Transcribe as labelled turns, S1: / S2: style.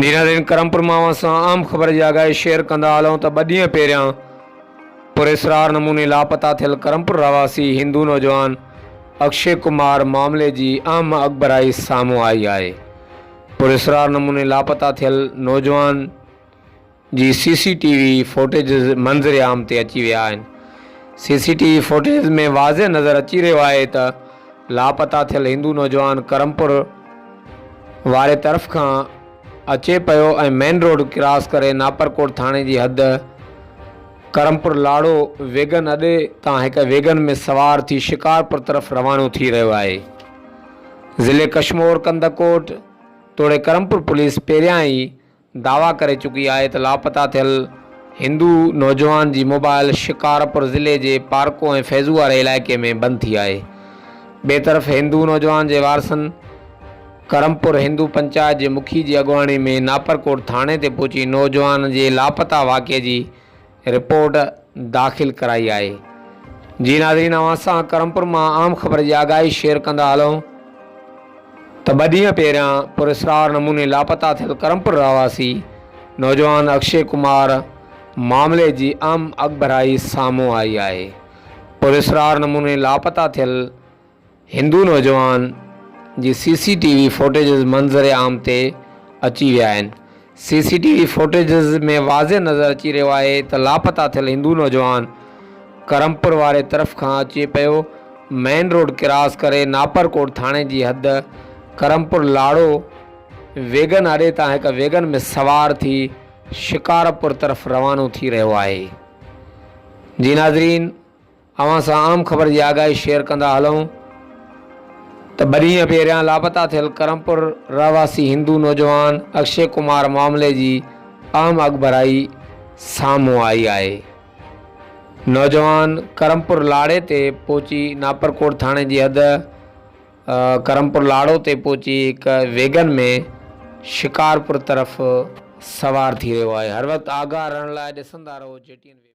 S1: جي ناظرين ڪرمپور مان اوهان سان اهم خبر جي آگاهي شيئر ڪندا هلون ته ٻه ڏينهن پهريان پراسرار نموني لاپتا ٿيل ڪرمپور رهواسي هندو نوجوان اڪشي ڪمار معاملي جي اهم اڳڀرائي سامهون آئي آهي پراسرار نموني لاپتا ٿيل نوجوان جي سي سي ٽي وي فوٽيجز منظر عام تي اچي ويا آهن. سي سي ٽي وي فوٽيجز ۾ واضح نظر اچي رهيو آهي ته لاپتا ٿيل هندو نوجوان ڪرمپور واري طرف کان اچي پيو ۽ مين روڊ ڪراس ڪري ناپرڪوٽ ٿاڻي جي حد ڪرمپور لاڙو ويگن اڏي تان هڪ ويگن ۾ سوار ٿي شڪارپور طرف روانو ٿي رهيو آهي. ضلعي ڪشمور ڪنڌڪوٽ توڙي ڪرمپور پوليس پهريان ئي دعويٰ ڪري چڪي آهي ته لاپتا ٿيل هندو نوجوان جي موبائل شڪارپور ضلعي جي پارڪو ۽ فيضو واري علائقي ۾ بند ٿي آهي. ٻئي طرف هندو نوجوان جي وارثن ڪرمپور هندو پنچائت جي مکي جي اڳواڻي ۾ ناپرڪوٽ ٿاڻي تي پهچي نوجوان جي لاپتا واقعي جي رپورٽ داخل ڪرائي آهي. جي ناظرين اوهان سان ڪرمپور مان اهم خبر جي آگاهي شيئر ڪندا هلون ته ٻه ڏينهن پهريان پراسرار نموني لاپتا ٿيل ڪرمپور رهواسي نوجوان اڪشي ڪمار معاملي جي اهم اڳڀرائي سامهون آئي آهي پراسرار نموني لاپتا ٿيل هندو نوجوان جي سي سي ٽي وي فوٽيجز منظر عام تي اچي ويا آهن. سي سي ٽي وي فوٽيجز ۾ واضح نظر اچي رهيو آهي ته لاپتا ٿيل هندو نوجوان ڪرمپور واري طرف کان اچي پيو مين روڊ ڪراس ڪري ناپرڪوٽ ٿاڻي جي حد ڪرمپور لاڙو ويگن اڏي تان هڪ ويگن ۾ سوار ٿي شڪارپور طرف روانو ٿي رهيو آهي. جي ناظرين! اوهان سان عام خبر جي آگاهي شيئر ڪندا هلون ته ٻه ڏينهن پهريان لاپتا ٿيل ڪرمپور رهواسي هندو نوجوان اڪشي ڪمار معاملي جي اهم اڳڀرائي سامهون آئي آهي. نوجوان ڪرمپور لاڙي تي پهچي ناپرڪوٽ ٿاڻي جي حد ڪرمپور لاڙو تي پهچي هڪ ويگن ۾ شڪارپور طرف سوار ٿي رهيو آهي. هر وقت آگاهه رهڻ لاء ڏسندا رهو جي ٽي اين ويب.